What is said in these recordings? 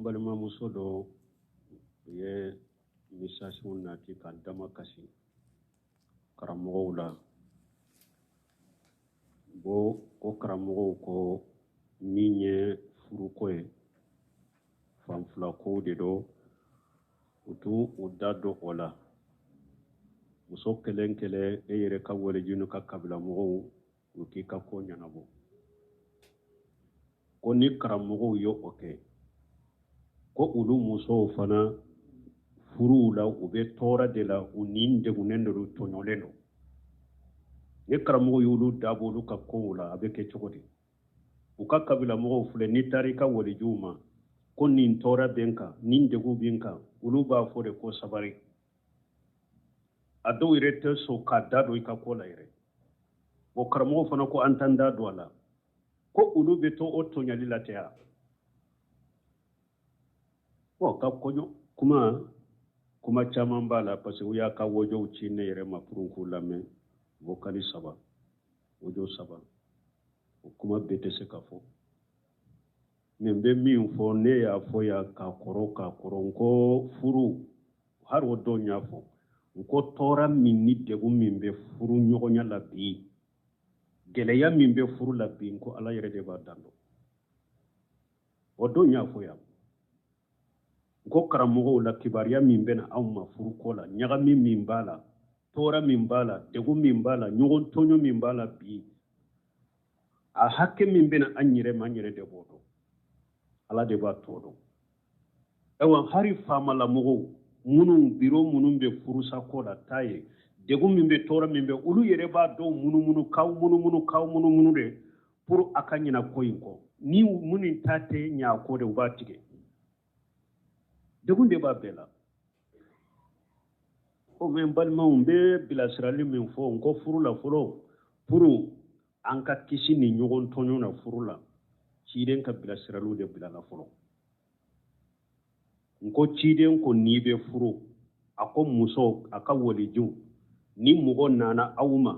An balimamuso dɔ ye message nati ka dama kasi karamɔgɔw la bo ko karamɔgɔw ko min ye furuko ye fan fila kow de don u t'u u da don o la muso kelen kelen e yɛrɛ ka waliju n'u ka kabila mɔgɔw u k'i ka ko ɲɛnabɔ ko ni karamɔgɔw ye o kɛ ko olu musow fana furuw la u bɛ tɔɔrɔ de la u ni degunnen de don tɔɲɔlen don ni karamɔgɔw y'olu da bɔ olu ka kow la a bɛ kɛ cogo di u ka kabila mɔgɔw filɛ n'i taara i ka walijuw ma ko nin tɔɔrɔ bɛ n kan nin degun bɛ n kan olu b'a fɔ de ko sabari a dɔw yɛrɛ tɛ sɔn k'a da don i ka ko la yɛrɛ bon karamɔgɔw fana ko an t'an da don a la ko olu bɛ to o tɔɲɔli la tɛ ya bon ka kɔɲɔ kuma kuma caman b'a la parce que u y'a ka wojow ci ne yɛrɛ ma pour k'u lamɛn vocal saba wojo saba o kuma bɛɛ tɛ se ka fɔ mais n bɛ min fɔ ne y'a fɔ yan ka kɔrɔ ka kɔrɔ n ko furu hari o don y'a fɔ n ko tɔɔrɔ min ni degun min bɛ furu ɲɔgɔnya la bi gɛlɛya min bɛ furu la bi n ko ala yɛrɛ de b'a dan dɔn o don y'a fɔ yan n ko karamɔgɔw la kibaruya min bɛ na anw ma furuko la ɲagami min b'a la tɔɔrɔ min b'a la degun min b'a la ɲɔgɔn tɔɲɔ min b'a la bi a hakɛ min bɛ na an yɛrɛ ma an yɛrɛ de b'o dɔn ala de b'a tɔ dɔn ayiwa hari faamalamɔgɔw minnu biro minnu bɛ furusa ko la taa ye degun min bɛ tɔɔrɔ min bɛ olu yɛrɛ b'a dɔw munumunu k'aw munumunu k'aw munumunu de pour a ka ɲina ko in kɔ ni minnu ta tɛ ɲa a kɔ de u b'a tigɛ degun de b'a bɛɛ la o mais n balimaw n bɛ bilasirali min fɔ n ko furu la fɔlɔ pour an ka kisi ni ɲɔgɔn tɔɲɔ na furu la ciden ka bilasiraliw de bilala fɔlɔ n ko ciden ko n'i bɛ furu a ko muso a ka walijuw ni mɔgɔ nana aw ma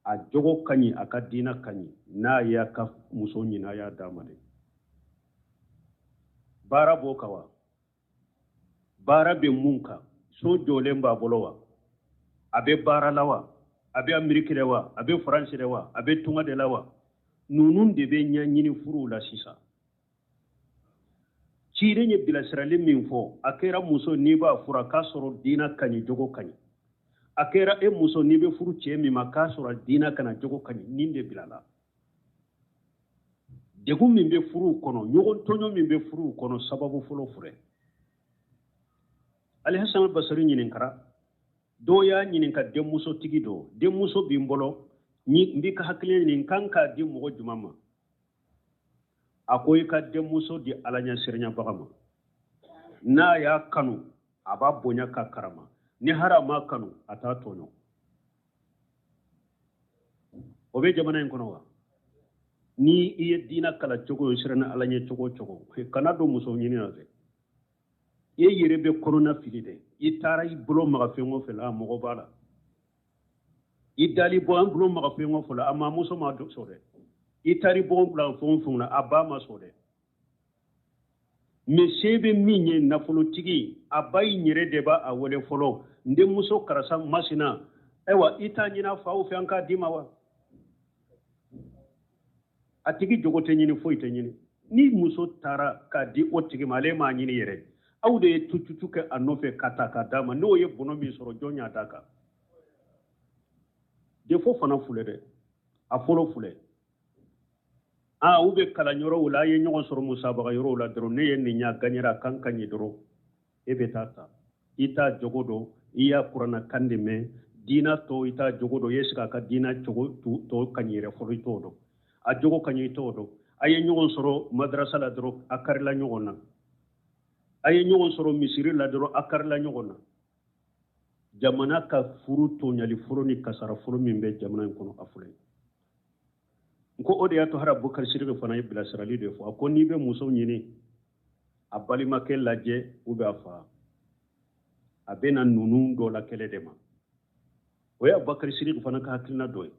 a jogo ka ɲi a ka diina ka ɲi n'a y'a ka muso ɲini a y'a d'a ma dɛ baara b'o kan wa baara bɛ mun kan so jɔlen b'a bolo wa a bɛ baara la wa a bɛ ameriki de wa a bɛ faransi de wa a bɛ tunga de la wa ninnu de bɛ ɲɛɲini furuw la sisan ciden ye bilasirali min fɔ a kɛra muso n'i b'a furu a k'a sɔrɔ diina ka ɲi jogo ka ɲi a kɛra e muso n'i bɛ furu cɛ min ma k'a sɔrɔ diina ka ɲi jogo ka ɲi nin de bilala degun min bɛ furuw kɔnɔ ɲɔgɔn tɔɲɔ min bɛ furuw kɔnɔ sababu fɔlɔ filɛ alihasan albasari ɲininkara dɔw y'a ɲininka denmusotigi dɔ denmuso bɛ n bolo n b'i ka hakili ɲini n kan k'a di mɔgɔ jumɛn ma a ko i ka denmuso di ala ɲɛsiranyabaga ma n'a y'a kanu a b'a bonya k'a karama ni hari a m'a kanu a t'a tɔɲɔ o bɛ jamana in kɔnɔ wa ni i ye diina kalan cogo i siranna ala ɲɛ cogo o cogo kana don muso ɲini na dɛ i yɛrɛ bɛ kɔnɔna fili dɛ i taara i bolo maga fɛn o fɛn la a mɔgɔ b'a la i dali bɔ an bolo maga fɛn o fɛn la a mamuso ma sɔn dɛ i taara i bolo bila fɛn o fɛn la a ba ma sɔn dɛ mais se bɛ min ye nafolotigi a ba in yɛrɛ de b'a a wele fɔlɔ n denmuso karisa masina ayiwa i t'a ɲini a faw fɛ an k'a d'i ma wa a tigi jogo tɛ ɲini foyi tɛ ɲini ni muso taara k'a di o tigi ma ale m'a ɲini yɛrɛ aw de ye tututu kɛ a nɔfɛ ka ta k'a d'a ma n'o ye bɔnɔ min sɔrɔ jɔn y'a d'a kan défaut fana filɛ dɛ a fɔlɔ filɛ aa u bɛ kalan yɔrɔw la a ye ɲɔgɔn sɔrɔ musabaga yɔrɔw la dɔrɔn ne ye nin y'a gaɲɛra a kan ka ɲi dɔrɔn e bɛ taa ta i t'a jogo dɔn i y'a kuranna kan de mɛn diina tɔ i t'a jogo dɔn i ye sigi a ka diina cogo tɔ ka ɲi yɛrɛ fɔlɔ i t'o dɔn a jogo ka ɲi i t'o dɔn a ye ɲɔgɔn sɔrɔ madarasa la dɔrɔn a karila ɲɔgɔn na a ye ɲɔgɔn sɔrɔ misiri la dɔrɔn a karila ɲɔgɔn na jamana ka furu tɔɲali fɔlɔ ni kasara fɔlɔ min bɛ jamana in kɔnɔ a filɛ n ko o de y'a to hari abubakar sidiki fana ye bilasirali de fɔ a ko n'i bɛ muso ɲini a balimakɛ lajɛ ou bien a fa a bɛ na ninnu dɔ la kɛlɛ de ma o ye abubakar sidiki fana ka hakilina dɔ ye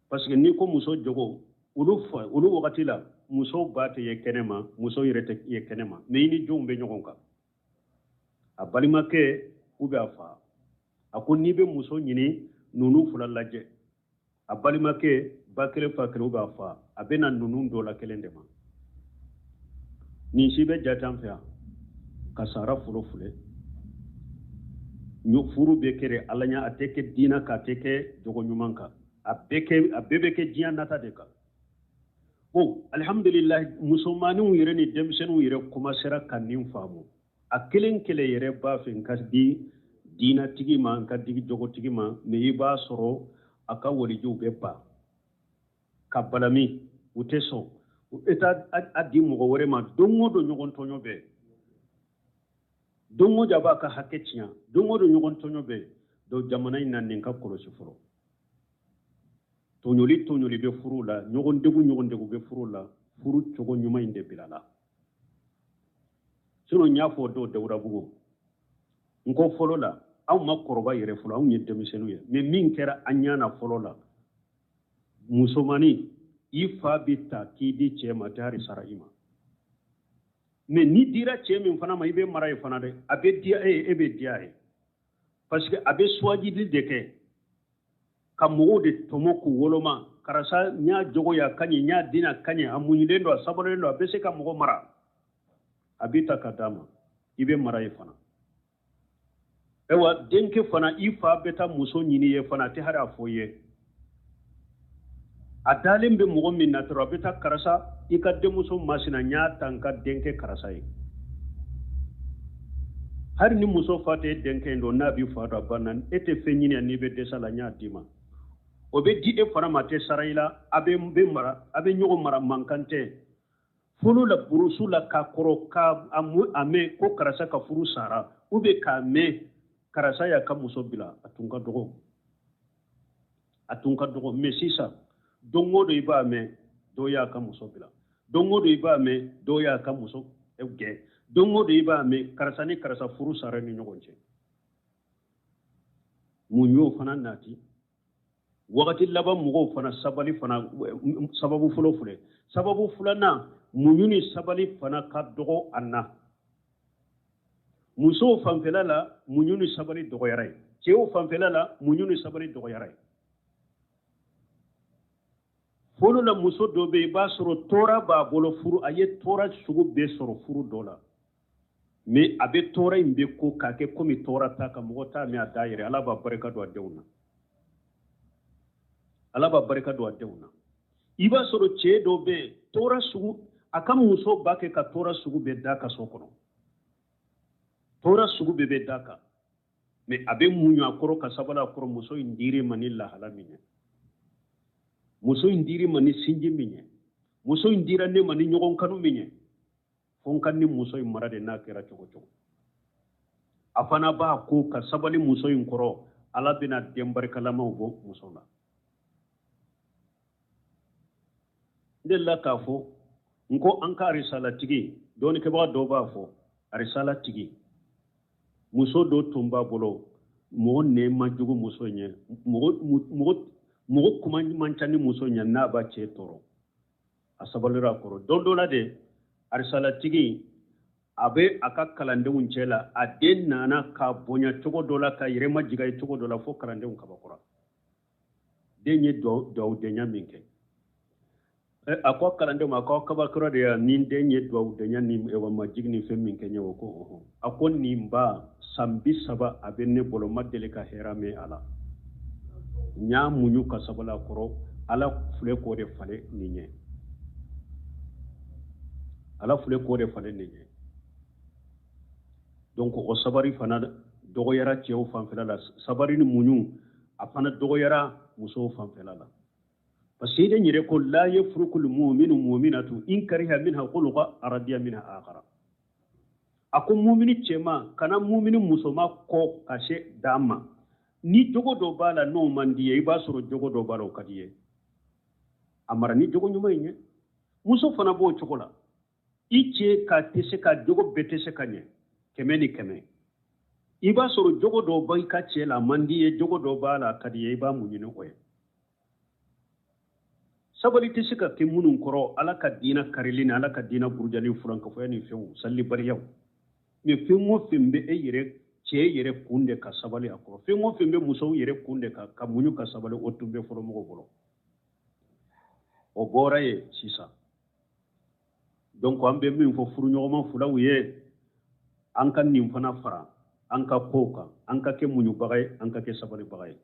parce que n'i ko muso jogo olu fa olu wagati la muso ba tɛ ye kɛnɛ ma, muso yɛrɛ tɛ ye kɛnɛ ma, mais i ni jɔnw bɛ ɲɔgɔn kan? A balimakɛ ou bien a fa. A ko n'i bɛ muso ɲini, ninnu fila lajɛ, a balimakɛ ba kelen fa kelen ou bien a fa. A bɛ na ninnu dɔ la kelen de ma. Nin si bɛ jate an fɛ yan. Kasara fɔlɔ filɛ, furu bɛ kɛ de ala ɲɛ, a tɛ kɛ diina kan, a tɛ kɛ jogo ɲuman kan, a bɛɛ bɛ kɛ diɲɛ nata de kan. Bon, alihamdulilayi, musomaninw yɛrɛ ni denmisɛnninw yɛrɛ komasera ka nin faamu. A kelen kelen yɛrɛ b'a fɛ n ka di diinatigi ma, n ka di jogotigi ma, mais i b'a sɔrɔ a ka walijuw bɛ ban ka balami, u tɛ sɔn, u bɛ taa a di mɔgɔ wɛrɛ ma. Don o don ɲɔgɔn tɔɲɔ bɛ, don o don a b'a ka hakɛ tiɲɛ, don o don ɲɔgɔn tɔɲɔ bɛ. Donc jamana in na, nin ka kɔlɔsi fɔlɔ. Tɔɲɔli tɔɲɔli bɛ furu la, ɲɔgɔn degun ɲɔgɔn degun bɛ furu la, furu cogo ɲuman in de bilala. Sinon n y'a fɔ dɔw Dawudabugu, n ko fɔlɔ la anw ma kɔrɔba yɛrɛ fɔlɔ, anw ye denmisɛnninw ye, mais min kɛra an ɲɛ na fɔlɔ la, musomannin i fa bɛ ta k'i di cɛ ma, tɛ hali sara i ma. Mais n'i dira cɛ min fana ma, i bɛ mara yen fana dɛ. A bɛ diya e ye, e bɛ diya a ye, parce que a bɛ suwajili de kɛ ka mɔgɔw de tɔmɔ k'u woloma. Karisa, n y'a jogo ye a ka ɲi, n y'a diinɛ a ka ɲi, a muɲulen don, a sabalilen don, a bɛ se ka mɔgɔ mara. A b'i ta ka d'a ma, i bɛ mara yen fana. Ayiwa, denkɛ fana, i fa bɛ taa muso ɲini ye fana, a tɛ hali a fɔ i ye. A dalen bɛ mɔgɔ min na dɔrɔn, a bɛ taa: karisa, i ka denmuso masina, n y'a ta n ka denkɛ karisa ye. Hali ni muso fa tɛ denkɛ in dɔn, n'a b'i fa dɔn, a banna. E tɛ fɛn ɲini n'i bɛ dɛsɛ la, n y'a d'i ma. O bɛ di e fana ma, a tɛ sara i la. A bɛ bɛ mara, a bɛ ɲɔgɔn mara, mankan tɛ. Fɔlɔ la, burusu la, k'a kɔrɔ ka a mɛn ko karisa ka furu sara, ou bien k'a mɛn karisa y'a ka muso bila, a tun ka dɔgɔ, a tun ka dɔgɔ. Mais sisan, don o don i b'a mɛn dɔw y'a ka muso bila, don o don i b'a mɛn dɔw y'a ka muso gɛn, don o don i b'a mɛn karisa ni karisa furu sara ni ɲɔgɔn cɛ. Mun y'o fana nati? Wagati laban mɔgɔw fana sabali fana sababu fɔlɔ filɛ. Sababu filanan, muɲu ni sabali fana ka dɔgɔ a na. Musow fanfɛla la, muɲu ni sabali dɔgɔyara ye. Cɛw fanfɛla la, muɲu ni sabali dɔgɔyara ye. Fɔlɔ la, muso dɔ bɛ yen, i b'a sɔrɔ tɔɔrɔ b'a bolo furu, a ye tɔɔrɔ sugu bɛɛ sɔrɔ furu dɔ la, mais a bɛ tɔɔrɔ in bɛ ko k'a kɛ komi tɔɔrɔ t'a kan, mɔgɔ t'a mɛn a da yɛrɛ. Ala b'a barika don a denw na, Ala b'a barika don a denw na. I b'a sɔrɔ cɛ dɔ bɛ yen, tɔɔrɔ sugu, a ka muso b'a kɛ ka tɔɔrɔ sugu bɛɛ d'a ka so kɔnɔ, tɔɔrɔ sugu bɛɛ bɛ d'a kan, mais a bɛ muɲu a kɔrɔ ka sabali a kɔrɔ. Muso in dir'i ma ni lahala min ye, muso in dir'i ma ni sinji min ye, muso in dira ne ma ni ɲɔgɔn kanu min ye, fo n ka ni muso in mara de. N'a kɛra cogo cogo, a fana b'a ko ka sabali muso in kɔrɔ, Ala bɛna den barikalamaw bɔ muso la. N delila k'a fɔ n ko an ka arisalatigi, dɔɔnikɛbaga dɔw b'a fɔ arisalatigi, muso dɔ tun b'a bolo, mɔgɔ nɛn man jugu muso ɲɛ, mɔgɔ kuma man ca ni muso ɲɛ, n'a b'a cɛ tɔɔrɔ, a sabalira a kɔrɔ. Don dɔ la de, arisalatigi a bɛ a ka kalandenw cɛ la, a den nana k'a bonya cogo dɔ la, ka yɛrɛ majigin ye cogo dɔ la, fo kalandenw kabakura. Den ye dugawudenya min kɛ, a ko kalandenw ma ko kabakura de ya ni den ye dugawudenya ni majigin ni fɛn min kɛ ɲɛ. O ko ɔhɔn. A ko nin ba san 30 a bɛ ne bolo, ma deli ka hɛrɛ mɛn a la, n y'a muɲu ka sabali a kɔrɔ, Ala filɛ k'o de falen nin ye, Ala filɛ k'o de falen nin ye. Donc o sabari fana dɔgɔyara cɛw fanfɛla la, sabari ni muɲu a fana dɔgɔyara musow fanfɛla la, parce que i yɛrɛ ko la yafrukul muminu muminatu in kariha minha khuluqa radiya minha akhara. A ko mumini cɛma kana mumini musoma kɔ ka se dan ma. Ni jogo dɔ b'a la n'o man di ye, i b'a sɔrɔ jogo dɔ b'a la o ka di ye, a mara ni jogo ɲuman in ye. Muso fana b'o cogo la. I cɛ ka tɛ se ka jogo bɛɛ tɛ se ka ɲɛ 100 ni 100. I b'a sɔrɔ jogo dɔ b'i ka cɛ la a man di ye, jogo dɔ b'a la a ka di ye, i b'a muɲu ni o ye. Sabali tɛ se ka kɛ minnu kɔrɔ, Ala ka diina karili ni Ala ka diina burujali, furankafoya ni fɛnw, salibaliyaw. Mais fɛn o fɛn bɛ e yɛrɛ cɛ yɛrɛ kun de ka sabali a kɔrɔ, fɛn o fɛn bɛ musow yɛrɛ kun de ka muɲu ka sabali, o tun bɛ fɔlɔmɔgɔw bolo. O bɔra yen sisan. Donc an bɛ min fɔ furuɲɔgɔnma filaw ye, an ka nin fana fara an ka kow kan, an ka kɛ muɲubaga ye, an ka kɛ sabalibaga ye.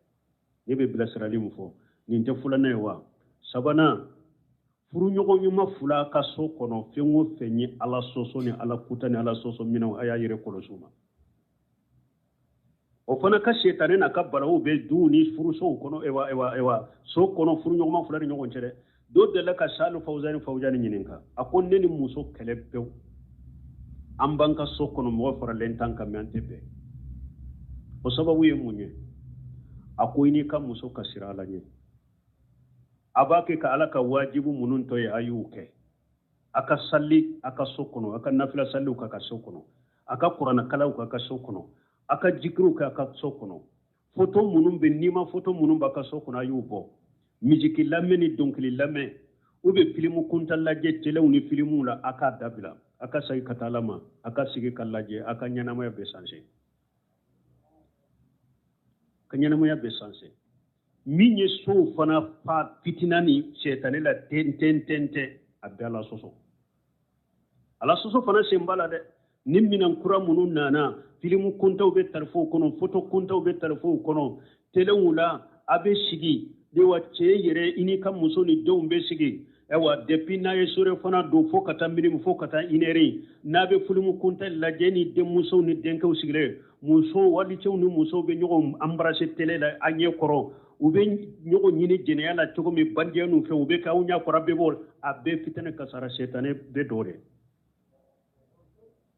Ne bɛ bilasirali min fɔ, nin tɛ filanan ye wa? Sabanan, furuɲɔgɔn ɲuman fila ka so kɔnɔ, fɛn o fɛn ye Ala sɔsɔ ni Ala kuta ni Ala sɔsɔ minɛnw, a y'a yɛrɛ kɔlɔsi u ma. O fana ka setanɛ n'a ka balawu bɛ duw ni furusow kɔnɔ, ewa ewa ewa, so kɔnɔ, furuɲɔgɔnma fila ni ɲɔgɔn cɛ dɛ. Dɔ delila ka Salu Fawuzani Fawuzani ɲininka, a ko ne ni muso kɛlɛ pewu, an b'an ka so kɔnɔ, mɔgɔ faralen t'an kan, mais an tɛ bɛn. O sababu ye mun ye? A ko i n'i ka muso ka siran Ala ɲɛ. A b'a kɛ ka Ala ka wajibu minnu to ye, a y'u kɛ. A ka sali a ka so kɔnɔ, a ka nafila saliw k'a ka so kɔnɔ, a ka kuranɛkalanw k'a ka so kɔnɔ, a ka jikiriw kɛ a ka so kɔnɔ. Foto minnu bɛ nima, foto minnu b'a ka so kɔnɔ, a y'u bɔ. Misiki lamɛn ni dɔnkili lamɛn, u bɛ filimu kuntan lajɛ telew ni filimuw la, a k'a dabila. A ka segin ka taa Ala ma, a ka sigi ka lajɛ, a ka ɲɛnamaya bɛ sanse, ka ɲɛnamaya bɛ sanse. Min ye sow fana fa fitina ni sɛtanɛ la ten ten ten ten, a bɛ Ala sɔsɔ. Ala sɔsɔ fana sen b'a la dɛ. Ni minɛn kura minnu nana, filimu kuntaw bɛ talifow kɔnɔ, foto kuntaw bɛ talifow kɔnɔ, telew la, a bɛ sigi de wa, cɛ yɛrɛ, i n'i ka muso ni denw bɛ sigi. Ayiwa, depuis n'a ye surafana dun fo ka taa minuit, fo ka taa une heure, n'a bɛ filimu kunta lajɛ ni denmusow ni denkɛw sigilen, muso walicɛw ni musow bɛ ɲɔgɔn embrasser télé la a ɲɛ kɔrɔ, u bɛ ɲɔgɔn ɲini jɛnɛya la cogo min, bandiya n'u fɛn, u bɛ kɛ aw ɲɛ kɔrɔ, a bɛɛ b'o, a bɛɛ fitinɛ kasara, sɛtanɛ bɛ don dɛ.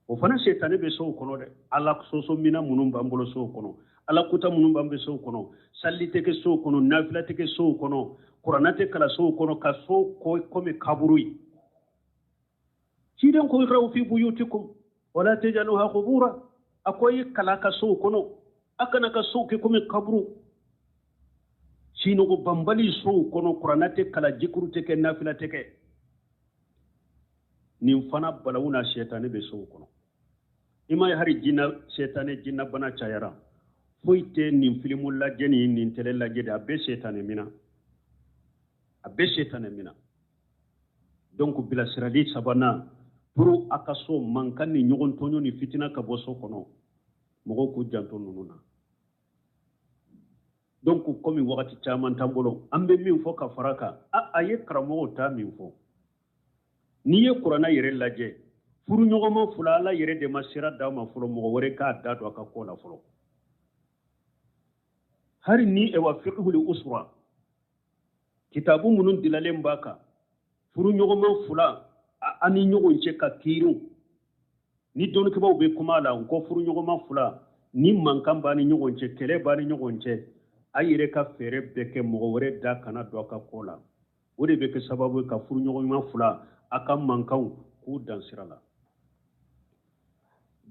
O fana sɛtanɛ bɛ sow kɔnɔ dɛ. Ala sɔsɔ minɛn minnu b'an bolo sow kɔnɔ, Ala kuta minnu b'an bɛ sow kɔnɔ, sali tɛ kɛ sow kɔnɔ, nafila tɛ kɛ sow kɔnɔ, kuranɛ tɛ kalan sow kɔnɔ, ka so kɔ komi kaburu ye. Ciden ko iqra'u fi buyutikum wala tajaluha qubura. A ko i kalan ka sow kɔnɔ, a kana ka sow kɛ komi kaburu. Sinɔgɔ banbali sow kɔnɔ, kuranɛ tɛ kalan, jikuru tɛ kɛ, nafila tɛ kɛ. Nin fana balawu na sɛtanɛ bɛ sow kɔnɔ. I ma ye hari jinɛ sɛtanɛ jinɛ bana cayara, foyi tɛ nin filimu lajɛ ni nin télé lajɛ de, a bɛ sɛtanɛ mina, a bɛ sɛtanɛ mina. Donc bilasirali sabanan, pour a ka so mankan ni ɲɔgɔn tɔɲɔ ni fitina ka bɔ so kɔnɔ, mɔgɔw k'u janto ninnu na. Donc komi wagati caman t'an bolo, an bɛ min fɔ ka fara kan, a ye karamɔgɔw ta min fɔ, n'i ye kuranɛ yɛrɛ lajɛ, furuɲɔgɔnma fila, Ala yɛrɛ de ma sira d'a ma fɔlɔ mɔgɔ wɛrɛ k'a da don a ka ko la fɔlɔ. Hari ni ewa fiqhul usra kitabu minnu dilalen b'a kan, furuɲɔgɔnma fila a ni ɲɔgɔn cɛ ka kiiriw ni dɔnnikɛbaaw bɛ kuma la, u ko furuɲɔgɔnma fila ni mankan b'a ni ɲɔgɔn cɛ, kɛlɛ b'a ni ɲɔgɔn cɛ, a yɛrɛ ka fɛɛrɛ bɛɛ kɛ mɔgɔ wɛrɛ da kana don a ka ko la. O de bɛ kɛ sababu ye ka furuɲɔgɔnma fila a ka mankanw k'u dan sira la.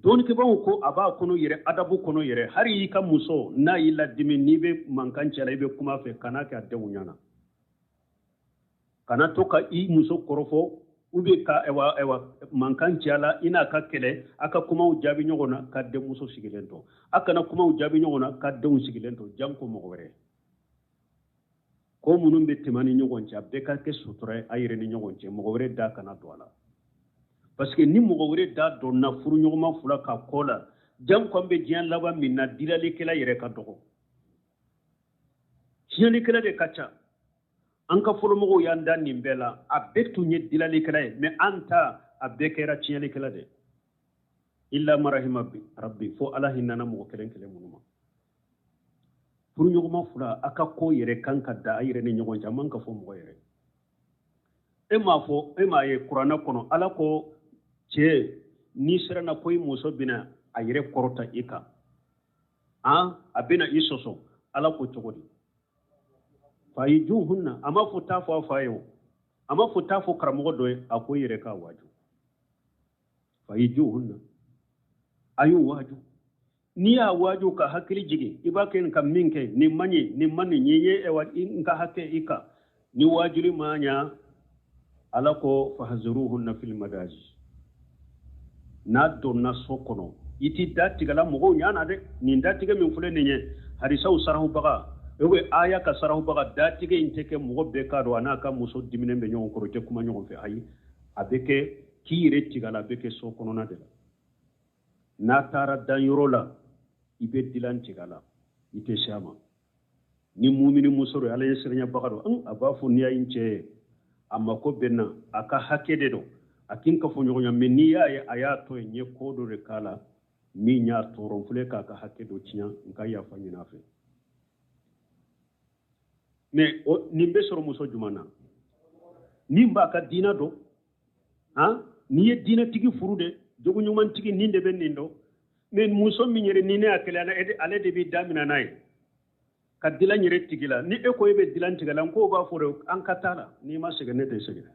Dɔnnikɛbaaw ko a b'a kɔnɔ yɛrɛ, adabu kɔnɔ yɛrɛ, hali i ka muso n'a y'i ladimi, n'i bɛ mankan cɛ la, i bɛ kuma fɛ, kana kɛ a denw ɲɛna, kana to ka i muso kɔrɔfɔ u bɛ ka ɛwa ɛwa mankan cɛ la, i n'a ka kɛlɛ, a ka kumaw jaabi ɲɔgɔn na ka denmuso sigilen to, a kana kumaw jaabi ɲɔgɔn na ka denw sigilen to, janko mɔgɔ wɛrɛ. Ko minnu bɛ tɛmɛ ni ɲɔgɔn cɛ, a bɛɛ ka kɛ sutura ye a yɛrɛ ni ɲɔgɔn cɛ, mɔgɔ wɛrɛ da kana don a la. Parce que ni mɔgɔ wɛrɛ da donna furuɲɔgɔnma fila ka ko la, janko an bɛ diɲɛ laban min na, dilalikɛla yɛrɛ ka dɔgɔ, tiɲɛlikɛla de ka ca. An ka fɔlɔmɔgɔw y'an da nin bɛɛ la, a bɛɛ tun ye dilalikɛla ye, mais an ta a bɛɛ kɛra tiɲɛlikɛla de. Illa marahima rabbi, fo Ala hinɛna mɔgɔ kelen kelen minnu ma. Furuɲɔgɔnma fila, a ka ko yɛrɛ kan ka da a yɛrɛ ni ɲɔgɔn cɛ, a man ka fɔ mɔgɔ yɛrɛ. E m'a fɔ, e m'a ye kuranɛ kɔnɔ, Ala ko cɛ n'i siranna ko i muso bɛna a yɛrɛ kɔrɔta i kan, a bɛna i sɔsɔ, Ala ko cogo di? Fa'izuhunna. A ma fɔ taa fɔ a fa ye o, a ma fɔ taa fɔ karamɔgɔ dɔ ye, a ko i yɛrɛ k'a waaju. Fa'izuhunna, a y'u waaju. N'i y'a waaju ka hakili jigin, i b'a kɛ ka min kɛ nin man ɲi, nin man nin ye, ɛwa n ka hakɛ i kan. Ni waajuli ma ɲa, Ala ko fahjuruhunna fil madaji. N'a donna so kɔnɔ, i t'i da tigɛla mɔgɔw ɲa na dɛ. Nin datigɛ min filɛ nin ye, hadisaw sarahubaga ou bien aya ka sarahubaga, datigɛ in tɛ kɛ mɔgɔ bɛɛ k'a dɔn a n'a ka muso diminen bɛ ɲɔgɔn kɔrɔ, i tɛ kuma ɲɔgɔn fɛ. Ayi, a bɛ kɛ k'i yɛrɛ tigɛ la, a bɛ kɛ so kɔnɔna de la. N'a taara danyɔrɔ la, i bɛ dilan tigɛ la, i tɛ se a ma. Ni mumini muso don, Ala ɲɛsiranyabaga don, a b'a fɔ n'i y'a ye n cɛ ye, a mako bɛ n na, a ka hakɛ de don, a kin ka fɔ ɲɔgɔnya. Mais n'i y'a ye a y'a to yen, n ye ko dɔ de k'a la min y'a tɔɔrɔ, n filɛ k'a ka hakɛ dɔ tiɲɛ, n ka yafa ɲini a fɛ. Mais nin bɛ sɔrɔ muso jumɛn na? Min b'a ka diina dɔn. Han, n'i ye diinɛtigi furu de, jogo ɲumantigi, nin de bɛ nin dɔn. Mais muso min yɛrɛ ni ne y'a kɛlɛ, ale de b'i daminɛ n'a ye ka dilan yɛrɛ tigi la. Ni e ko e bɛ dilan tigɛ la, n k'o b'a fɔ de an ka taa la, n'i ma segin ne tɛ segin.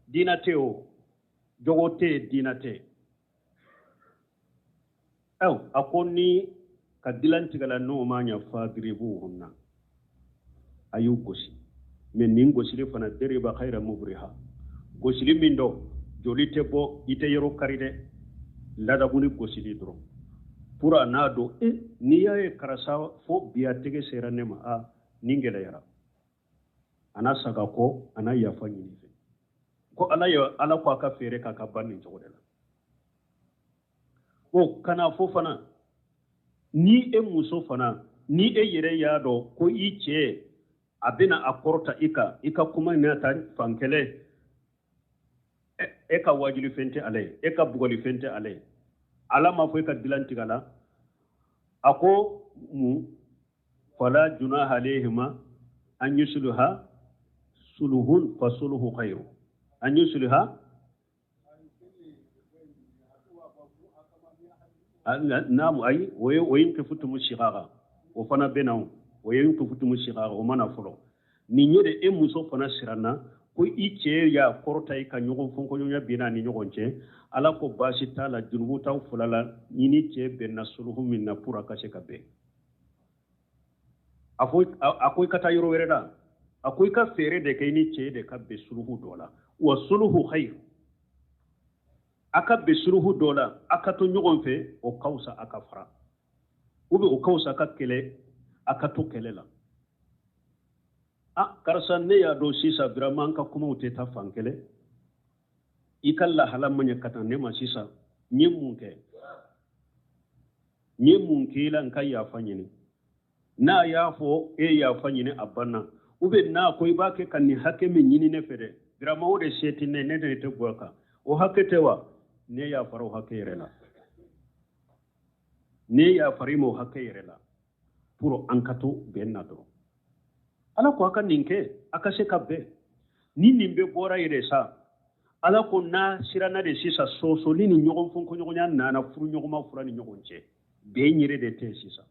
Diina tɛ o, jogo tɛ yen, diina tɛ yen. Aw, a ko ni ka dilan tigɛ la, n'o ma ɲa, fadribuhunna, a y'u gosi. Mais nin gosili fana, deriba khayra mubriha, gosili min dɔ joli tɛ bɔ, i tɛ yɔrɔ kari dɛ, ladabuni gosili dɔrɔn pour a n'a dɔn e n'i y'a ye karisa fo bi a tɛgɛ sera ne ma, a nin gɛlɛyara, a n'a saga kɔ, a n'a yafa ɲini fɛ ko Ala ye, Ala ko a ka feere k'a ka ban nin cogo de la. O kana fɔ fana ni e muso fana, ni e yɛrɛ y'a dɔn ko i cɛ a bɛna a kɔrɔta i kan, i ka kuma n'a ta fan kelen, e ka wajuli fɛn tɛ ale ye, e ka bugɔli fɛn tɛ ale ye. Ala ma fɔ e ka dilan tigɛ la. A ko mun? Fala junaha alayhima an yusluha suluhun fa suluhu khairu an yusluha. Naamu, ayi, o ye wa in khiftumu shiqaqa, o fana bɛ na. O ye in khiftumu shiqaqa, o mana fɔlɔ. Nin ye de, e muso fana siranna ko i cɛ y'a kɔrɔta i ka ɲɔgɔn fɔnkɔɲɔgɔnya binna ni ɲɔgɔn cɛ, Ala ko baasi t'a la, junubu t'aw fila la ni ni cɛ bɛnna suluhu min na pour a ka se ka bɛn. A ko i ka taa yɔrɔ wɛrɛ la, a ko i ka feere de kɛ i ni cɛ de ka bɛn suluhu dɔ la. Wa suluhu khayr, a ka bɛn suluhu dɔ la, a ka to ɲɔgɔn fɛ, o ka fisa a ka fara, ou bien o ka fisa a ka kɛlɛ, a ka to kɛlɛ la. A karisa, ne y'a dɔn sisan vraiment an ka kumaw tɛ taa fan kelen, i ka lahala man ɲɛ ka taa ne ma sisan, n ye mun kɛ, n ye mun k'i la, n ka yafa ɲini. N'a y'a fɔ e yafa ɲini, a banna. Ou bien n'a ko i b'a kɛ ka nin hakɛ min ɲini ne fɛ dɛ, vraiment o de se tɛ ne, ne de tɛ bɔ a kan, o hakɛ tɛ wa, ne yafara o hakɛ yɛrɛ la, ne yafara i ma o hakɛ yɛrɛ la, pour an ka to bɛn na dɔrɔn. Ala ko a ka nin kɛ, a ka se ka bɛn. Ni nin bɛɛ bɔra yɛrɛ sa, Ala ko n'a siranna de sisan, sɔsɔli ni ɲɔgɔn fɔnkɔɲɔgɔnya nana furuɲɔgɔnma fila ni ɲɔgɔn cɛ, bɛn yɛrɛ de tɛ sisan.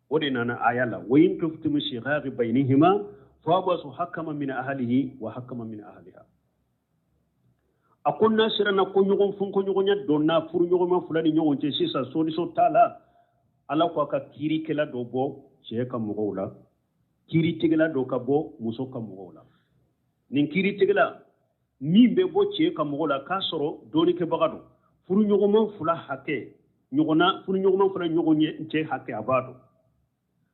O de nana aya la, wa in khiftum shiqaqa bainihima fabasu hakama min ahlihi wa hakama min ahliha. A ko n'a siranna ko ɲɔgɔn fɔnkɔɲɔgɔnya donna furuɲɔgɔnma fila ni ɲɔgɔn cɛ sisan, solution t'a la, Ala ko a ka kiirikɛla dɔ bɔ cɛ ka mɔgɔw la, kiiritigɛla dɔ ka bɔ muso ka mɔgɔw la. Nin kiiritigɛla min bɛ bɔ cɛ ka mɔgɔw la, k'a sɔrɔ dɔnnikɛbaga don, furuɲɔgɔnma fila hakɛ ɲɔgɔnna, furuɲɔgɔnma fila ɲɔgɔn cɛ hakɛ a b'a dɔn,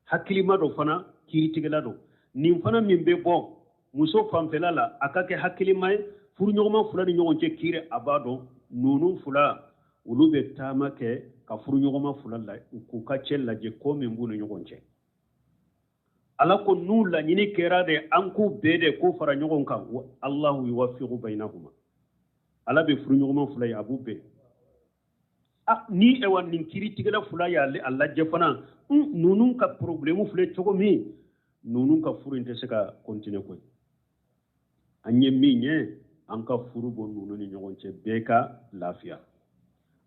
hakilima dɔ fana, kiiritigɛla don. Nin fana min bɛ bɔ muso fanfɛla la, a ka kɛ hakilima ye, furuɲɔgɔnma fila ni ɲɔgɔn cɛ kiiri a b'a dɔn. Ninnu fila olu bɛ taama kɛ ka furuɲɔgɔnma fila la k'u ka cɛ lajɛ ko min b'u ni ɲɔgɔn cɛ. Ala ko n'u laɲini kɛra de, an k'u bɛɛ de k'u fara ɲɔgɔn kan, Allahu yuwafiqu bainahuma, Ala bɛ furuɲɔgɔnma fila ye, a b'u bɛn. Ni ewa nin kiiritigɛla fila y'ale a lajɛ fana, ninnu ka problème filɛ cogo min, ninnu ka furu in tɛ se ka continuer koyi. An ye min ye, an ka furu bɔ ninnu ni ɲɔgɔn cɛ, bɛɛ ka lafiya.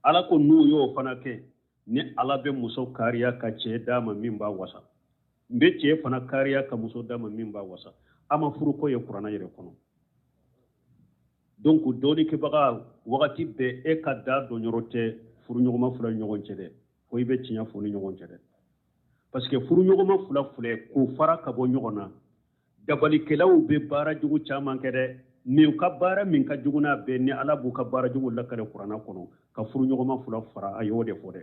Ala ko n'u y'o fana kɛ, ni Ala bɛ muso kariya ka cɛ d'a ma min b'a wasa, n bɛ cɛ fana kariya ka muso d'a ma min b'a wasa. A ma furuko ye kuranna yɛrɛ kɔnɔ. Donc dɔnnikɛbaga, wagati bɛɛ e ka da dɔn yɔrɔ tɛ furuɲɔgɔnma fila ni ɲɔgɔn cɛ dɛ, fo i bɛ tiɲɛ fɔ ni ɲɔgɔn cɛ dɛ, parce que furuɲɔgɔnma fila filɛ k'u fara ka bɔ ɲɔgɔn na. Dabalikɛlaw bɛ baara jugu caman kɛ dɛ, mais u ka baara min ka jugu n'a bɛɛ ni Ala b'u ka baara jugu lakale kuranna kɔnɔ, ka furuɲɔgɔnma fila fara, a y'o de fɔ dɛ.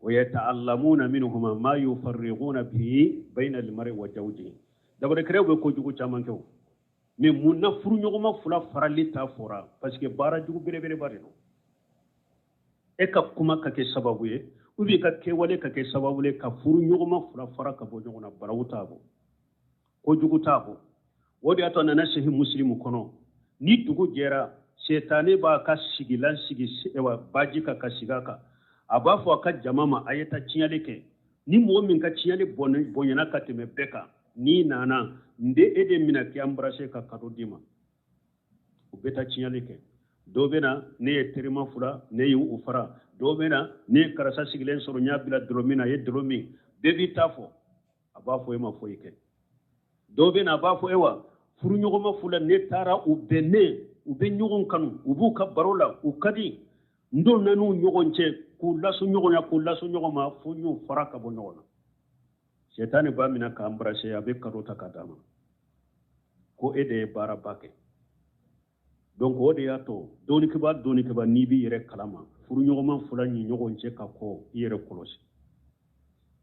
Wa yata'allamuna minhuma ma yufarriquna bihi bayna al-mar'i wa zawjihi. Dabalikɛlaw bɛ kojugu caman kɛ o, mais mun na furuɲɔgɔnma fila farali ta fɔra? Parce que baara jugu belebeleba de don. E ka kuma ka kɛ sababu ye, ou bien i ka kɛwale ka kɛ sababu ye ka furuɲɔgɔnma fila fara ka bɔ ɲɔgɔn na, barawu t'a bɔ, kojugu t'a bɔ. O de y'a to a nana sahih musilimu kɔnɔ, ni dugu jɛra, setani b'a ka sigilan sigi baji kan ka sigi a kan. A b'a fɔ a ka jama ma, a ye taa tiɲɛli kɛ. Ni mɔgɔ min ka tiɲɛli bonyana ka tɛmɛ bɛɛ kan, n'i nana, n bɛ e de minɛ k'i embrasser ka cadeau d'i ma. U bɛ taa tiɲɛli kɛ. Dɔ bɛ na, ne ye terima fila, ne ye u fara. Dɔ bɛ na, ne ye karisa sigilen sɔrɔ, n y'a bila dɔlɔ min na, a ye dɔlɔ min. Bɛɛ b'i ta fɔ. A b'a fɔ e ma foyi kɛ. Dɔ bɛ na, a b'a fɔ ewa furuɲɔgɔnma fila, ne taara u bɛnnen, u bɛ ɲɔgɔn kanu, u b'u ka baro la, u ka di. N donna n'u ɲɔgɔn cɛ k'u lasu ɲɔgɔn na, k'u lasu ɲɔgɔn ma, fo n y'u fara ka bɔ ɲɔgɔn na. Sɛtani b'a minɛ k'a embrasser, a bɛ cadeau ta ka d'a ma ko e de ye baaraba kɛ. Donc o de y'a to dɔnnikɛbaa, dɔnnikɛbaa, n'i b'i yɛrɛ kalama furuɲɔgɔnma fila ni ɲɔgɔn cɛ ka kɔ, i yɛrɛ kɔlɔsi.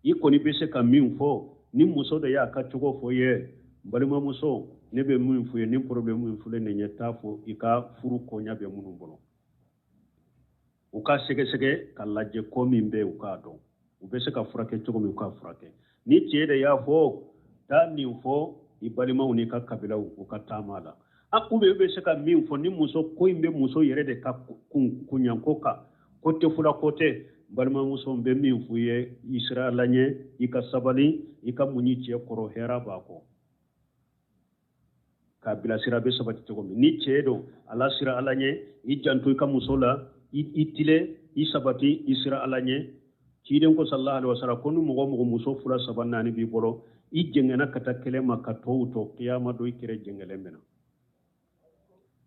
I kɔni bɛ se ka min fɔ, ni muso de y'a ka cogo fɔ i ye, n balimamuso, ne bɛ min fɔ i ye, ni problème min filɛ nin ye, t'a fɔ i ka furu koɲa bɛ minnu bolo, u ka sɛgɛsɛgɛ ka lajɛ ko min bɛ, u k'a dɔn u bɛ se ka furakɛ cogo min, u k'a furakɛ. Ni cɛ de y'a fɔ, taa nin fɔ i balimaw n'i ka kabilaw, u ka taama la. A ou bien i bɛ se ka min fɔ, ni muso ko in bɛ muso yɛrɛ de ka kunyanko kan, ko tɛ fula ko tɛ, n balimamuso, n bɛ min fɔ i ye, i sira Ala ɲɛ, i ka sabali, i ka muɲu cɛ kɔrɔ, hɛrɛ b'a kɔ. K'a bilasira bɛ sabati cogo min. Ni cɛ don, ala sira Ala ɲɛ, i janto i ka muso la, i tilen, i sabati, i sira Ala ɲɛ. Ciden ko sallallahu alaihi wasallam ko ni mɔgɔ mɔgɔ muso fila saba naani b'i bolo, i jɛngɛnna ka taa kelen ma ka tɔw to, kiyama don i kɛrɛ jɛngɛlen bɛ na.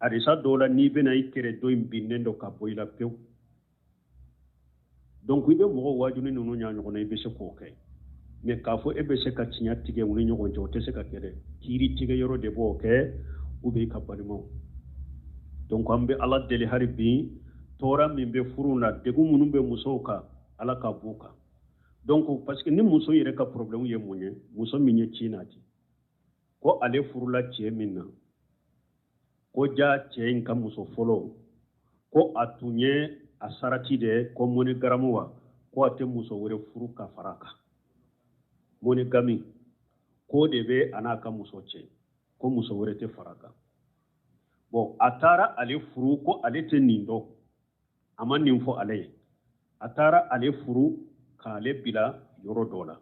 Hadisa dɔw la, n'i bɛna i kɛrɛ dɔ in binnen don ka bɔ i la pewu. Donc i bɛ mɔgɔ wajuli ninnu ɲa ɲɔgɔn na, i bɛ se k'o kɛ, mais k'a fɔ e bɛ se ka tiɲɛ tigɛ u ni ɲɔgɔn cɛ, o tɛ se ka kɛ dɛ. Kiiri tigɛ yɔrɔ de b'o kɛ, u bɛ i ka balimaw. Donc an bɛ Ala deli hali bi, tɔɔrɔ min bɛ furu la, degun minnu bɛ musow kan, Ala ka b'u kan. Donc parce que ni muso yɛrɛ ka problème ye mun ye, muso min ye ci nati ko ale furula cɛ min na, ko ja cɛ in ka muso fɔlɔ, ko a tun ye a sarati de ko monogame wa, ko a tɛ muso wɛrɛ furu ka fara a kan, monogamie, k'o de bɛ a n'a ka muso cɛ, ko muso wɛrɛ tɛ fara a kan. Bon, a taara ale furu, ko ale tɛ nin dɔn, a ma nin fɔ ale ye. A taara ale furu k'ale bila yɔrɔ dɔ la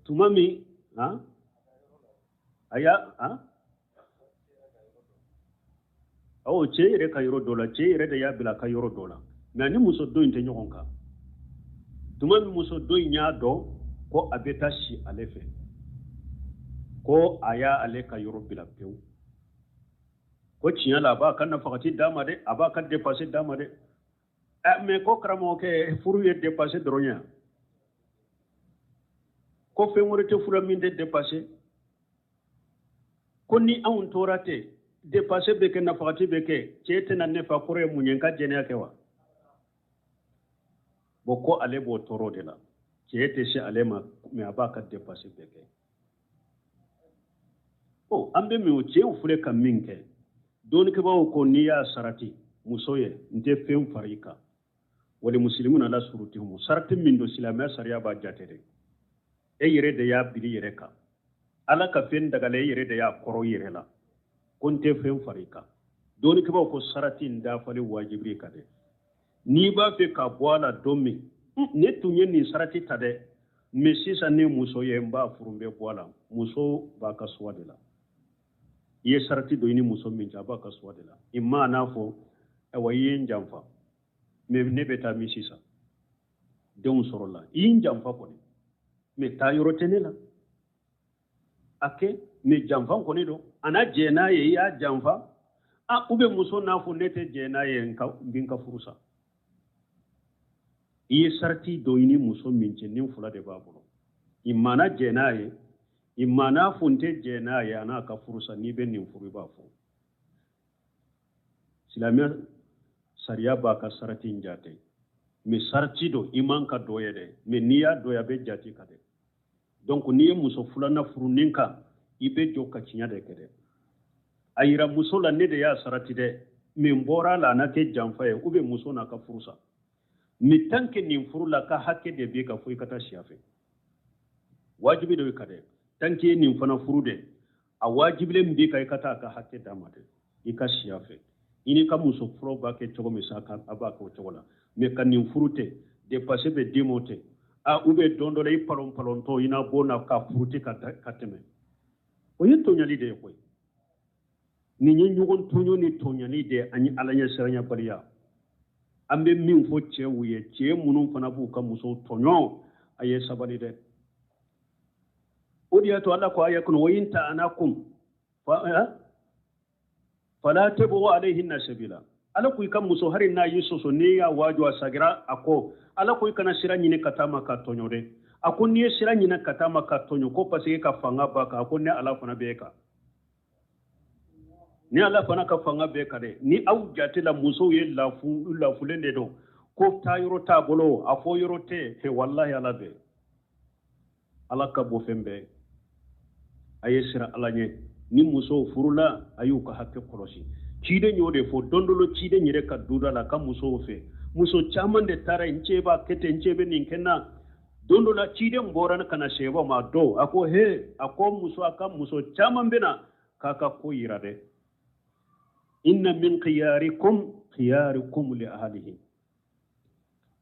tuma min, han, a y'a han, awɔ, cɛ yɛrɛ ka yɔrɔ dɔ la, cɛ yɛrɛ de y'a bila a ka yɔrɔ dɔ la, mais ni muso dɔ in tɛ ɲɔgɔn kan. Tuma min muso dɔ in y'a dɔn ko a bɛ taa si ale fɛ, ko a y'a ale ka yɔrɔ bila pewu, ko tiɲɛ la a b'a ka nafakati d'a ma dɛ, a b'a ka dépense d'a ma dɛ. Mais ko karamɔgɔkɛ, furu ye dépense dɔrɔn ye, ko fɛn wɛrɛ tɛ furu min tɛ dépense. Ko ni anw tora ten, dépense bɛ kɛ, nafakati bɛ kɛ, cɛ tɛna ne fa kɔrɔ ye mun ye, n ka jɛnɛya kɛ wa? Bon, ko ale b'o tɔɔrɔ de la, cɛ tɛ se ale ma, mais a b'a ka dépense bɛɛ kɛ. Ɔ, an bɛ min o, cɛw filɛ ka min kɛ, dɔnnikɛbaaw ko n'i y'a sarati muso ye, n tɛ fɛn fara i kan, wali musilimu ala surutihumu. Sarati min don, silamɛya sariya b'a jate dɛ. E yɛrɛ de y'a biri yɛrɛ kan, Ala ka fɛn dagalen, e yɛrɛ de y'a kɔrɔ i yɛrɛ la, ko n tɛ fɛn fara i kan. Dɔnnikɛbaaw ko sarati in dafali wajibi kan dɛ. N'i b'a fɛ ka bɔ a la don min, ne tun ye nin sarati ta dɛ, mais sisan ne muso ye, n b'a furu, n bɛ bɔ a la, muso b'a ka choix de la. I ye sarati don i ni muso min cɛ, a b'a ka choix de la. I ma n'a fɔ, ayiwa, i ye n janfa, mais ne bɛ taa min sisan, denw sɔrɔ la, i ye n janfa kɔni, mais taa yɔrɔ tɛ ne la, a kɛ, mais janfa kɔni don, a n'a jɛ n'a ye, i y'a janfa. A ou bien muso n'a fɔ ne tɛ jɛ n'a ye, n bɛ n ka furu sa. I ye sarati don i ni muso min cɛ, ni fila de b'a bolo, i mana jɛ n'a ye. I ma n'a fɔ n tɛ jɛn n'a ye, a n'a ka furusa. N'i bɛ nin furu, i b'a fɔ silamɛya sariya b'a ka sarati in jate, mais sarati don i man ka dɔ ye dɛ, mais n'i y'a dɔ ye, a bɛ jate ka dɛ. Donc n'i ye muso filanan furu nin kan, i bɛ jɔ ka tiɲɛ de kɛ dɛ. A yira muso la, ne de y'a sarati dɛ, mais n bɔra a la, a na kɛ janfa ye, ou bien muso n'a ka furu sa. Mais tant que nin furu la, ka hakɛ de b'i kan fo i ka taa si a fɛ, wajibi dɔ i kan dɛ. Tant que nin fana furu dɛ, a wajibilen b'i kan i ka taa a ka hakɛ d'a ma dɛ, i ka si a fɛ. I n'i ka muso fɔlɔ b'a kɛ cogo min sa, a b'a kɛ o cogo la. Mais ka nin furu tɛ dépense bɛ d'i ma o tɛ a, ou bien don dɔ la i palon palontɔ i n'a bɔ na ka furu tɛ ka tɛmɛ, o ye tɔɲali de ye koyi. Nin ye ɲɔgɔn tɔɲɔ ni tɔɲali de ye ani Ala ɲɛsiranyabaliya. An bɛ min fɔ cɛw ye, cɛ minnu fana b'u ka musow tɔɲɔ, a ye sabali dɛ. O de y'a to Ala ko aya kɔnɔ: wa in ta'anakum fala tabghu alayhinna sabila. Ala ko i ka muso, hari n'a y'i sɔsɔ, n'i y'a waaju a sagira a kɔ, Ala ko i kana sira ɲini ka taa ma ka tɔɲɔ dɛ. A ko n'i ye sira ɲini ka taa ma ka tɔɲɔ, ko parce que ka fanga b'a kan, a ko ne Ala fana b'e kan, ni Ala fana ka fanga b'e kan dɛ. Ni aw jate la musow ye lafu lafulen de don, ko taa yɔrɔ t'a bolo, a fɔ yɔrɔ tɛ, walahi Ala bɛ, Ala ka bɔ fɛn bɛɛ. A ye sira Ala ɲɛ. Ni musow furula, a y'u ka hakɛ kɔlɔsi. Ciden y'o de fɔ don dɔ la, ciden yɛrɛ ka duda la, ka musow fɛ, muso caman de taara: n cɛ b'a kɛ ten, n cɛ bɛ nin kɛ n na. Don dɔ la, ciden bɔra ka na sɛbɔ ma dɔw, a ko he, a ko muso, a ka muso caman bɛ na k'a ka ko yira dɛ. Inna min khiyarikum khiyarikum li ahlihi.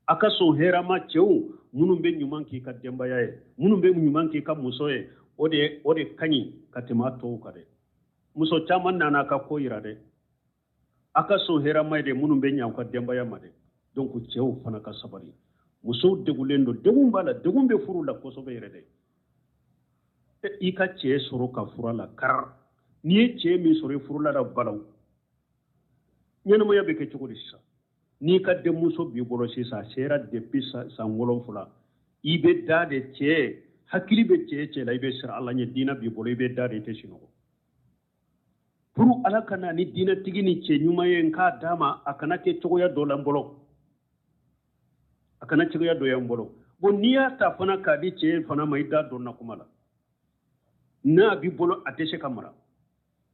A ka sɔn hɛrɛma cɛw minnu bɛ ɲuman k'i ka denbaya ye, minnu bɛ ɲuman k'i ka muso ye, o de ka ɲi ka tɛmɛ a tɔw kan dɛ. Muso caman nana a ka ko yira dɛ. A ka sɔn hɛrɛma ye de, minnu bɛ ɲɛ aw ka denbaya ma dɛ. Donc cɛw fana ka sabali. Musow degulen don, degun b'a la, degun bɛ furu la kosɛbɛ yɛrɛ dɛ. I ka cɛ sɔrɔ ka fura la kara, n'i ye cɛ min sɔrɔ i furula la, balaw ɲɛnamaya bɛ kɛ cogo di sisan? N'i ka denmuso b'i bolo sisan, a sera depuis san 7, i bɛ da de cɛ, hakili bɛ cɛ cɛ la, i bɛ siran Ala ɲɛ, diinɛ b'i bolo, i bɛ da de, i tɛ sunɔgɔ pour Ala ka na ni diinɛtigi ni cɛ ɲuman ye n k'a d'a ma, a kana kɛ cogoya dɔ la n bolo, a kana cogoya dɔ ye n bolo. Bon, n'i y'a ta fana k'a di cɛ fana ma, i da dɔnna kuma la, n'a b'i bolo, a tɛ se ka mara.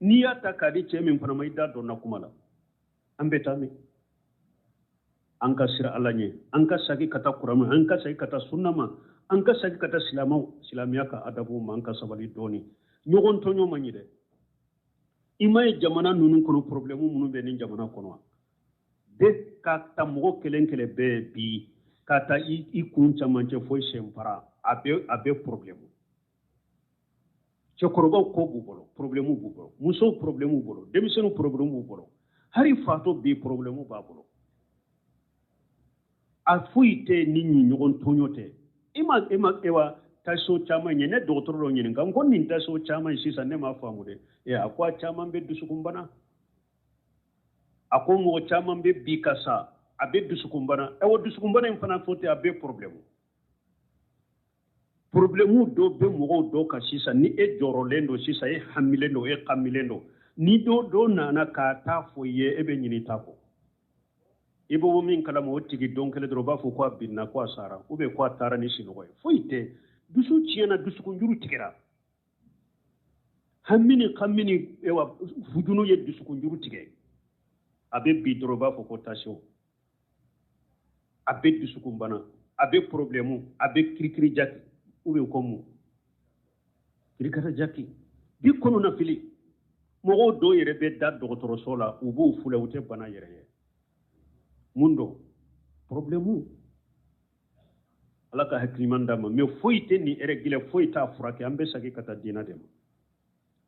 N'i y'a ta k'a di cɛ min fana ma, i da dɔnna kuma la. An bɛ taa min? An ka sira Ala ɲɛ, an ka sagi ka taa kuranɛ, an ka sagi ka taa sunna ma, an ka sagi ka taa silamɛw silamɛya ka adabu ma. An ka sabali dɔɔni. Ɲɔgɔn tɔɲɔ man ɲi dɛ. I ma ye jamana ninnu kɔnɔ, problème minnu bɛ nin jamana kɔnɔ wa, bɛɛ ka ta mɔgɔ kelen kelen bɛɛ bi ka taa i kun camancɛ fo i sen fara, a bɛ problème. Cɛkɔrɔbaw ko b'u bolo, problème b'u bolo, musow problème b'u bolo, denmisɛnninw problème b'u bolo, hali fatɔ bi problème b'a bolo. A foyi tɛ ni ɲi ɲɔgɔn tɔɲɔ tɛ. I ma ewa tension caman ye. Ne dɔgɔtɔrɔ dɔ ɲininka, n ko nin tension caman sisan, ne m'a faamu dɛ. A ko a caman bɛ dusukunbana. A ko mɔgɔ caman bɛ bi ka sa, a bɛ dusukunbana. O dusukunbana in fana fɔ tɛ, a bɛ problème. Problème dɔ bɛ mɔgɔw dɔ kan sisan. Ni e jɔrɔlen don sisan, e hamilen don, e kamilen don, ni dɔ dɔ nana k'a taa fɔ i ye, e bɛ ɲini ta kɔ, i bɛ bɔ min kalama, o tigi don kelen dɔrɔn u b'a fɔ ko a binna, ko a sara, ou bien ko a taara ni sinɔgɔ ye. Foyi tɛ, dusu tiɲɛna, dusukunjuru tigɛra, hami ni kami ni ewa fujunu ye dusukunjuru tigɛ. A bɛ bi dɔrɔn u b'a fɔ ko tension, a bɛ dusukunbana, a bɛ problème, a bɛ kirikiri jaki, ou bien ko mun kirikara jaki bi kɔnɔna fili. Mɔgɔw dɔw yɛrɛ bɛ da dɔgɔtɔrɔso la, u b'u filɛ, u tɛ bana yɛrɛ ye. Mun don? Problème. Ala ka hakili ɲuman d'a ma. Mais foyi tɛ nin régler, foyi t'a furakɛ. An bɛ segin ka taa diinɛ de ma,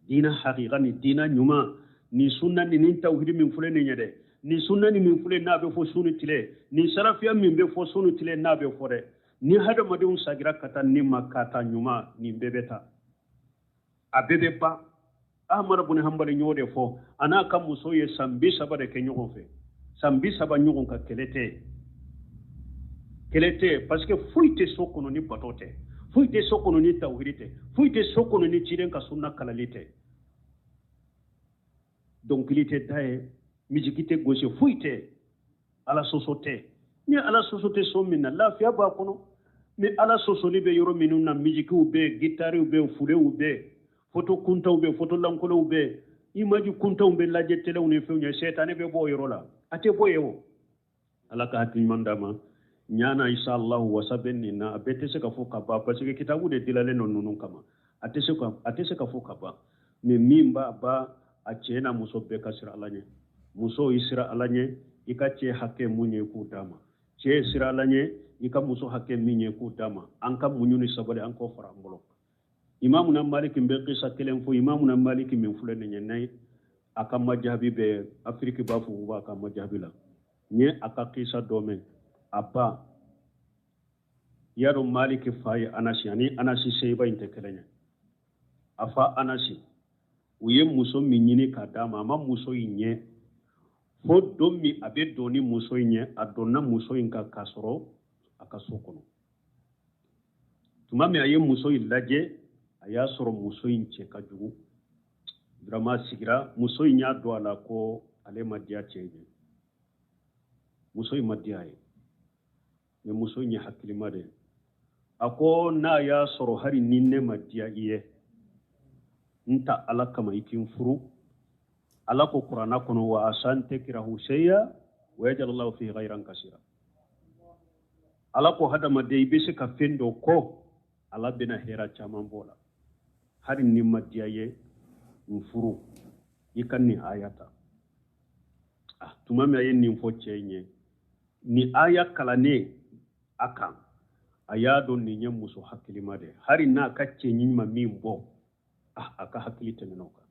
diinɛ hakika ni diinɛ ɲuman ni sunna ni tawhidi min filɛ nin ye dɛ, ni sunna ni min filɛ n'a bɛ fɔ su ni tile, ni sarafiya min bɛ fɔ su ni tile n'a bɛ fɔ dɛ. Ni hadamadenw sagira ka taa nin ma, ka taa ɲuman, nin bɛɛ bɛ taa, a bɛɛ bɛ ban. Ahmadu bun Hanbali y'o de fɔ. A n'a ka muso ye san 30 de kɛ ɲɔgɔn fɛ, san 30 ɲɔgɔn ka kɛlɛ tɛ, kɛlɛ tɛ, parce que foyi tɛ so kɔnɔ ni bato tɛ. Foyi tɛ so kɔnɔ ni tawhidi tɛ, foyi tɛ so kɔnɔ ni ciden ka sunna kalali tɛ. Dɔnkili tɛ da ye, misiki tɛ gosi, foyi tɛ, ala sɔsɔ tɛ. Ni ala sɔsɔ tɛ so min na, lafiya b'a kɔnɔ. Ni ala sɔsɔli bɛ yɔrɔ minnu na, misikiw bɛ, gitariw bɛ, fulew bɛ, foto kuntanw bɛ, foto lankolonw bɛ, imaji kuntanw bɛ lajɛ telew ni fɛnw ye, sɛtanɛ bɛ bɔ o yɔrɔ la, a tɛ bɔ yen o. Ala ka hakili ɲuman d'a ma. Ɲana insha Allah wasa bɛ nin na, a bɛɛ tɛ se ka fɔ ka ban parce que kitabu de dilalen don ninnu kama, a tɛ se ka fɔ ka ban. Mais min b'a ban, a cɛ n'a muso bɛɛ ka siran Ala ɲɛ. Muso, i siran Ala ɲɛ, i ka cɛ hakɛ mun ye k'o d'a ma. Cɛ, siran Ala ɲɛ, i ka muso hakɛ min ye k'o d'a ma. An ka muɲu ni sabali, an k'o fara an bolo. Imamuna Maliki bɛ kisa kelen fɔ. Imamuna Maliki min filɛ nin ye, n'a a ka majabi bɛ Afiriki b'a fɔ u b'a ka majabi la. N ye a ka kisa dɔ mɛn. A ba, y'a dɔn Maliki fa ye Anasi, ani Anasi Seiba in tɛ kelen ye. A fa Anasi, u ye muso min ɲini k'a d'a ma, a ma muso in ɲɛ fo don min a bɛ don ni muso in ye, a donna muso in kan k'a sɔrɔ a ka so kɔnɔ. Tuma min a ye muso in lajɛ, a y'a sɔrɔ muso in cɛ ka jugu. Vraiment sigira, muso in y'a dɔn a la ko ale ma diya cɛ ye. Muso in ma diya ye, mais muso in ye hakilima de ye. A ko n'a y'a sɔrɔ hali ni ne ma diya i ye, n ta Ala kama i k'i furu. Ala ko Kuranna kɔnɔ, wa asa an takrahu shay'a wa yaj'al Allahu fihi khayran kasira. Ala ko hadamaden, i bɛ se ka fɛn dɔ kɔ, Ala bɛna hɛrɛ caman bɔ la. Hali ni ma diya ye, n furu, i ka nin aya ta. Tuma min a ye nin fɔ cɛ in ye, ni aya kalannen a kan, a y'a dɔn nin ye muso hakilima de ye. Hali n'a ka cɛɲi ma min bɔ, a ka hakili tɛmɛna o kan.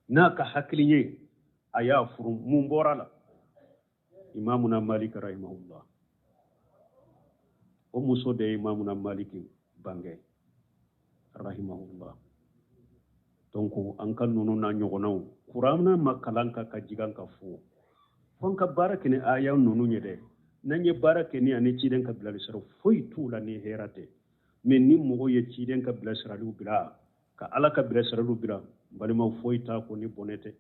N'a ka hakili ye, a y'a furu. Mun bɔra la? Imamuna Malik rahimahullah, o muso de ye Imamuna Malik bange rahimahullah. Donc an ka ninnu n'a ɲɔgɔnnaw, kuranna ma kalan ka jigin ka fo fo an ka baara kɛ ni aya ninnu ye dɛ. N'an ye baara kɛ ni ani ciden ka bilali sira, foyi t'u la ni hɛrɛ tɛ. Mais ni mɔgɔ ye ciden ka bilasiraliw bila, ka Ala ka bilasiraliw bila, n balimaw, foyi t'a ko ni bɔnɛ tɛ.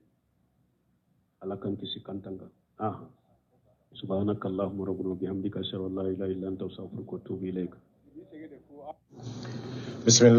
Ala k'an kisi kan tanga. Aha, subhanaka allahumma rabbana wa bihamdika, ashhadu an la ilaha illa anta, astaghfiruka wa atubu ilayk. Bismillah.